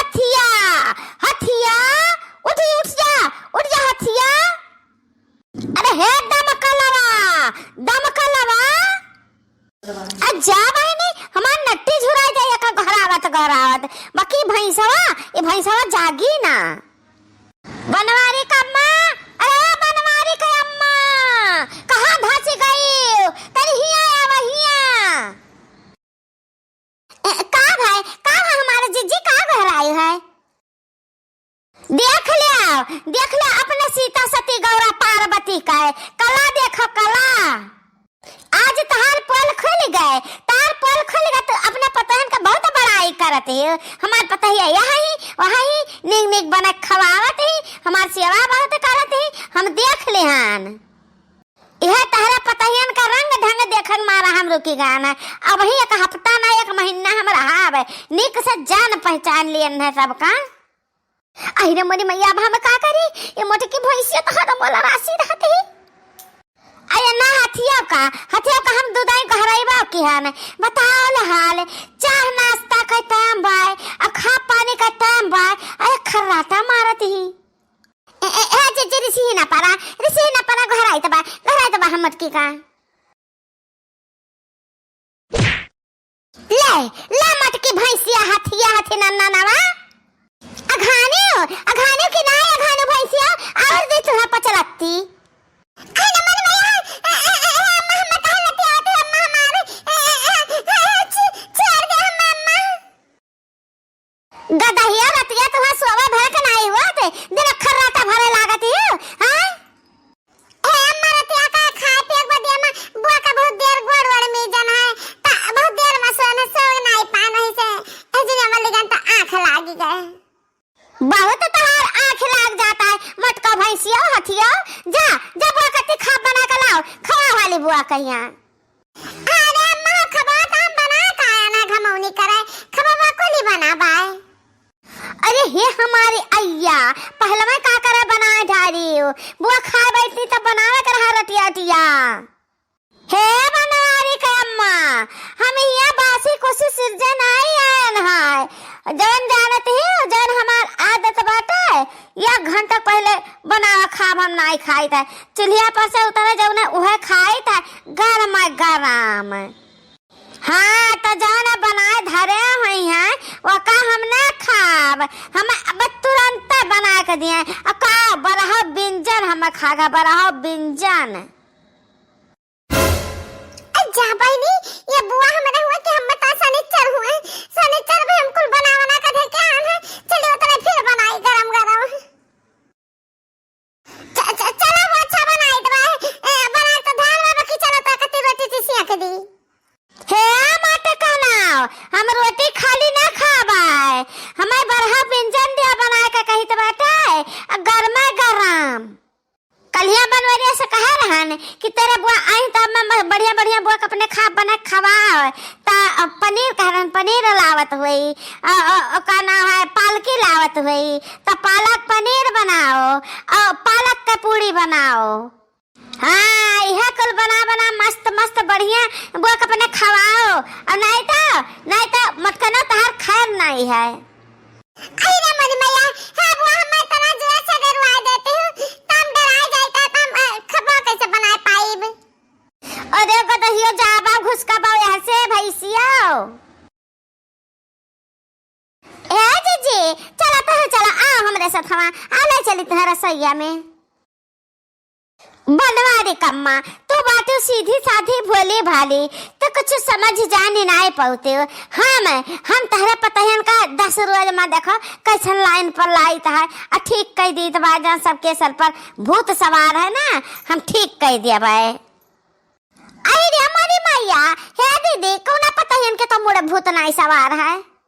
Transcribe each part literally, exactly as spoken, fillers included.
हथिया, हथिया, उठ, उठ जा, उठ जा हथिया। अरे हे दमकलवा, दमकलवा। आ जा बहिनी, हमार नट्टी झुराइ जाई एका गोहरावत, गोहरावत। बाकी भैंसवा, ई भैंसवा जागी ना। बनवारी क अम्मा, अरे बनवारी क अम्मा, कहाँ धसि गइउ? तनी हियाँ आवा, हियाँ। ए, का भाई, का भाई हमारे जिज्जी, का गोहराइउ है? देख ल्याव, देख ल्याव अपने सीता सती गौरा पार्वती का कला देखो, कला। आज तहार पोल खुलि गए, तहार पोल खुलि गए, तू अपने पतोहन क बहुत बड़ाई करत ही। हमार पतोहिया यहइ, वहइ, नीक नीक बना खवावत ही, हमार सेवा बहुत करत ही, हम देख लिहन। इहे तहरे पतोहियन क रंग ढंग देखन मारा हम रुकि गएन। अबहीं एक हफ्ता ना एक महीना हम रहाब, नीक से जान पहिचान लियन है सबका। अहि रे मोरी मइया, अब हम का करी? ए मोटकी भैंसिया त हरदम ओलरासी रहत ही। अरे ना हथिया का, हथिया का हम दुधाई गोहराइबा किहन। बताओ ले हाल, चाह नाश्ता क टाइम बाय, आ खा पानी क टाइम बाय, अरे खर्राटा मारत ही। ए, ए, ए, जे, जे रिसिही ना परा, रिसिही ना परा, गोहराइत बा, गोहराइत बा हम मोटकी का। ले, ले मोटकी भैंसिया हथिया हथी नन्ना नवा। अघानियो, अघानियो कि नाय अघानियो भैंसिया, और दे तुहा पचलत्ती। अरे नमन भैया, ए, ए, ए, ए, अम्मा, हम बताए लतियावत है, अम्मा हमारे, ए, ए, ए, ए, ए, छी-, छोड़ दे हम, अम्मा। गदहिया रतिया तुहा सोवे भर के नाई होत, दिन खर्राटा भरे लागत ही, हाँ? ए, अम्मा रतिया का खाए पिए के बदिया में बुआ का बहुत देर गोड़ वोड़ में जन है, त बहुत देर में सोए में सो नाई पान है से, ए जी अम्मा लिगन त आँख लागी गए। बहुत तहार आँख लाग जाता है, मोटका भैंसियो हथियो, जा, जा बुआ कत्ती खाब बना के लाओ, खवा वाली बुआ कहिया। अरे अम्मा, खबा त हम बना काया ना घमौनी करे, खबा कुली बना बाय। अरे हे हमारी अइया, पहलवा का करे बनाए डारी, बुआ खाए बैठती तब बनावे के रहा रतिया रतिया। हे बनवारी के अम्मा, हम हियाँ बासी कुसी सिरजे नाई आयन है, जवन जानत ही, जवन हमार आदत बाटे, एक घंटा पहिले बनावा खाब हम नाई खाइत है। चुल्हिया पर से उतरे जउने उहे खाइत है, गरम गरम। हाँ, त जउने बनाए धरे हुई हैं, ओका हम ना खाब। हम अब तुरंते बनाए के दिए। आ का बरहा बिंजन हम खागा, बरहा बिंजन। ए, जा बहिनी, ये बुआ हमरा हुआ कि हम बता सनिचर हुए। सनिचर में हम कुल बना बना के धर के आन है। चलिए, उतरे फिर बनाई गरम गरम। च-, च-, चलो, वो अच्छा बनाई देबा। ए, बना तो धान बाबा की चलो, तो कति रोटी ची सिया के दी। हे माटे कहनाओ, हम रोटी खाली ना खाबाए। हमें बरहा बिंजन दिया बनाए के कहित बाटे, आ गरमे गरम। कलिया बनवरिया से कहे रहन कि तेरे बुआ आई त मैं म-, बढ़िया बढ़िया बुआ के अपने खा बना खवाओ। त पनीर कह रहन, पनीर लावत हुई। अ, अ, ओका नाम है पालकी लावत हुई। त पालक पनीर बनाओ, अ, पालक के पूड़ी बनाओ। हाँ, इहे कुल बना बना मस्त मस्त बढ़िया बुआ के अपने खवाओ। अ, नहीं त, नहीं त मटकनो तहार खैर नहीं है। अरे रे मोरी मैया, हाँ बुआ, हमें इतना जोर से डरवा देती हूँ, तो हम डरा जाता, तो हम, अ, खबा कैसे बनाए पाइब? अरे गदहियो, जाबा घुसका बा यहाँ से भैंसियो। ए जीजी, चला तो चला, आओ हमरे साथ हवा, आ ले चली तुम्हारा रसोईया में। बनवारी कम्मा, तू बाटू सीधी साधी भोली भाली, तो कुछ समझ जानी नाय पौते हो। हम, हम तहरे पतहन का दस रोज में देखो कैसन लाइन पर लाइत है, आ ठीक कह दीत बा, जौन सबके सर पर भूत सवार है ना, हम ठीक कह देबे। अरे रे हमारी मैया, हे दीदी, कौना पतहन के तो मुड़े भूत नाय सवार है।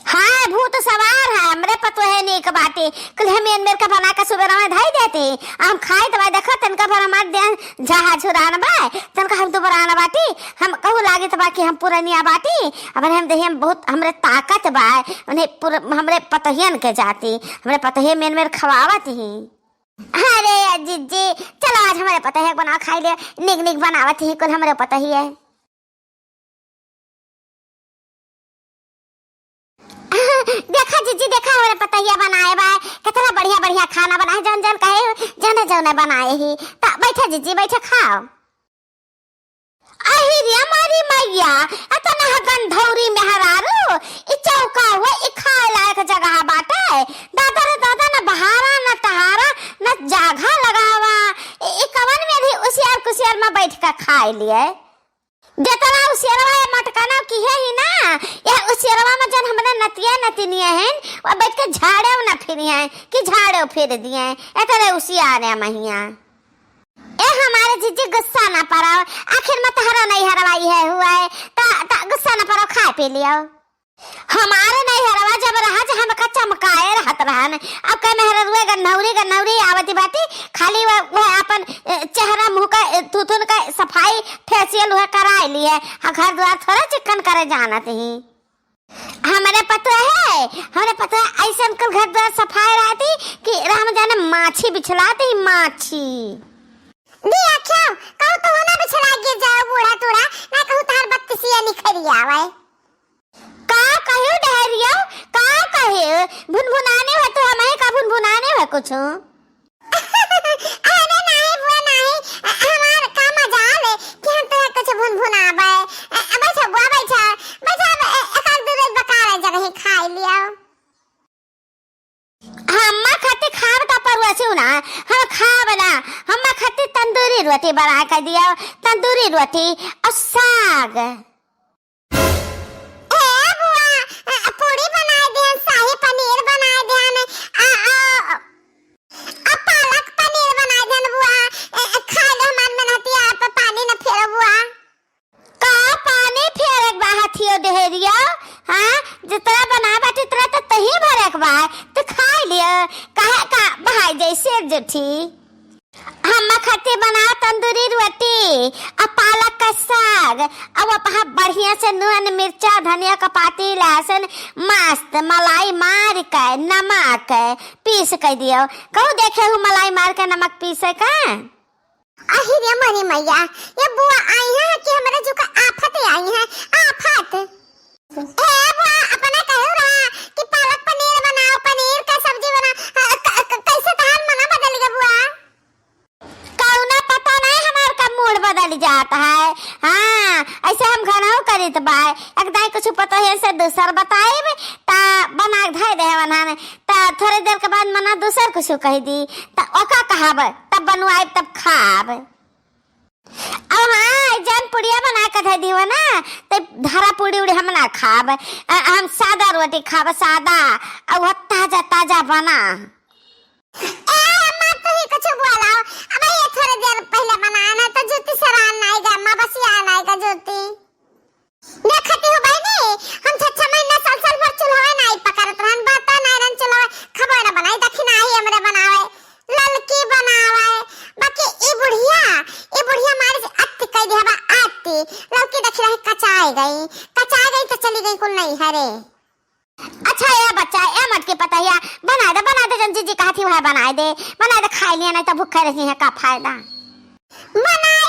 हाँ, भूत सवार है, हमरे पतोहे नीक बाटे। कुल हम एन मेर के बना के सुबेरा में धई देते। आ हम खाई दवाई देखो, तनका भर हमार देह झाहा झुरान बा, तनका हम दुबरान बाटी। हम कहू लागित बा कि हम पुरनिया बाटी, अब हम देह में बहुत हमरे ताकत बा, उन्हें पुर-, हमरे पतोहियन के जाती, हमरे पतोहे मेन मेर खवावत ही। अरे जिज्जी, चलो आज हमरे पतोहे के बनाओ खाई ले, निक निक बनावत ही कुल हमरे पतोहिए। देखा जीजी, देखा हमरे पतहिया बनाए बा, कितना बढ़िया बढ़िया खाना बनाए, जौन जौन कहे, जौने जौने बनाए ही। त बैठा जीजी, बैठा खाओ। अहि रे मारी मैया, एतना गंधौरी मेहरारू, ई चौका हुआ, ई खाए लायक जगह बाटे। दादा रे दादा, न बहारा, न टहारा, न जाघा लगावा। ई, ई कवन में भी उसियार कुसियार में बैठ के खाए लिए। जेतना उसियरवा ये मटकना किहे ही ना, यह उसियरवा में जन हमरे नतिया नतिनिया हैं, वो बैठ के झाड़े न फिरिया हैं, कि झाड़े फिर दिए हैं, एतरे उसियारे महिया। ए हमारे जीजी, गुस्सा ना पड़ाओ, आखिर में तहरा नैहरवा इहे हुआ है, त, त गुस्सा ना पड़ाओ, खाए पी लियो। हमारे नैहरवा जब रहा, जे हमका चमकाए रहत रहन, अब कहे मेहररुए गन्नौरी, गन्नौरी आवती बाटी, खाली वह, वह अपन, ए, चेहरा मुँह का, ए, थुथुन का सफाई, facial वह कराए लिए, हाँ, घर द्वार थोड़ा चिक्कन करे जानत ही। हमरे पतोहे, हमरे पतोहे ऐसन कुल घर द्वार सफाए रहती कि राम जाने माछी बिछलाती माछी। दिया क्यों? कहू तो ना बिछला गिर जाओ बूढ़ा टूढ़ा, ना कहू तहार बत्तीसिया निखरी आवे। का कहे डहरिया? का कहे? भुनभुनाने है तो हमें का भुनभुनाने है कुछ? अरे नाही बुआ नाही, हमार का मजाल है कि हम तोहे कुछ भुनभुनाबे। बैठा बुआ, बैठा, बैठा, ए-, एक आध दो रोज बकार जगह खाई लियो। हम्मा खातिर खाब त परुआ से ना, हम खाब ना। हम्मा खातिर तंदूरी रोटी बना के दियो, तंदूरी रोटी और साग। ए बुआ, अ, पूड़ी बनाए देन, शाही पनीर बनाए देन, अ, अ, अ, पालक पनीर बनाए देन बुआ, अ, अ, खाए ले हमार मेहनतिया, आप पानी न फेरो बुआ। का पानी फेरे के बा हथियो डहरिया? हाँ, जितना बना बाटे उतना तो तही भरे के बा, तो खाए लियो, काहे का भाई जैसे जुठी। हम्मा खातिर बनाओ तंदूरी रोटी, आ पालक का साग, आ वो पहा बढ़िया से नून, मिर्चा, धनिया का पाती, लहसुन, मस्त मलाई मार के, नमक पीस के दियो। कहू देखे हूँ मलाई मार के नमक पीसे का? अहि रे मोरी मैया, ये बुआ आई है कि हमरे जुका आफत आई है, आफत। ए बुआ, अपना कहू रहा कि पालक पनीर बनाओ, पनीर का सब्जी बनाओ, अ, क-, क-, कैसे तहार मना बदल गया बुआ? कौना पता नहीं हमार का मूड बदल जात है। हाँ, ऐसे हम घनऊ करित बाय। एक दाई कुछ पता है से दूसर बताइब, ता बना के धै दे वनहन। ता थोड़े देर के बाद मना दूसर कुछ कह दी, ता ओका कहब, तब बनवाइब, तब खाब। अब हाँ, जौन पुड़िया बना के धै दीवा ना, ते धरा पूड़ी उड़ी हम ना खाब। अ, हम सादा रोटी खाब, सादा, और वो ताजा ताजा बना। ए अम्मा, तू ही कुछ बोलाओ। अब ये थोड़े देर पहले बनाया ना, तो जूती सरान नहीं गया अम्मा, बस ये नहीं गया जूती। देखती हो बहिनी, हम छह छह महीना साल साल भर चूल्हा नहीं पकड़त रहन, बाता नहीं रहन चूल्हा, खबर न बनाई, दखिना ही हमरे बनावे, ललकी बनावे, बाकी ई बुढ़िया, ई बुढ़िया मारे से अति कह दिया बा, अति, ललकी दखिना ही कचाए गई, कचाए गई तो चली गई कुल नहीं हरे। अच्छा ए बच्चा, ए मटकी पतहिया, बनाए दे, बनाए दे, जौन जीजी कहत ही वह बनाए दे, बनाए दे, खाए लिए, नहीं तो भूखे रही है, का फायदा। बना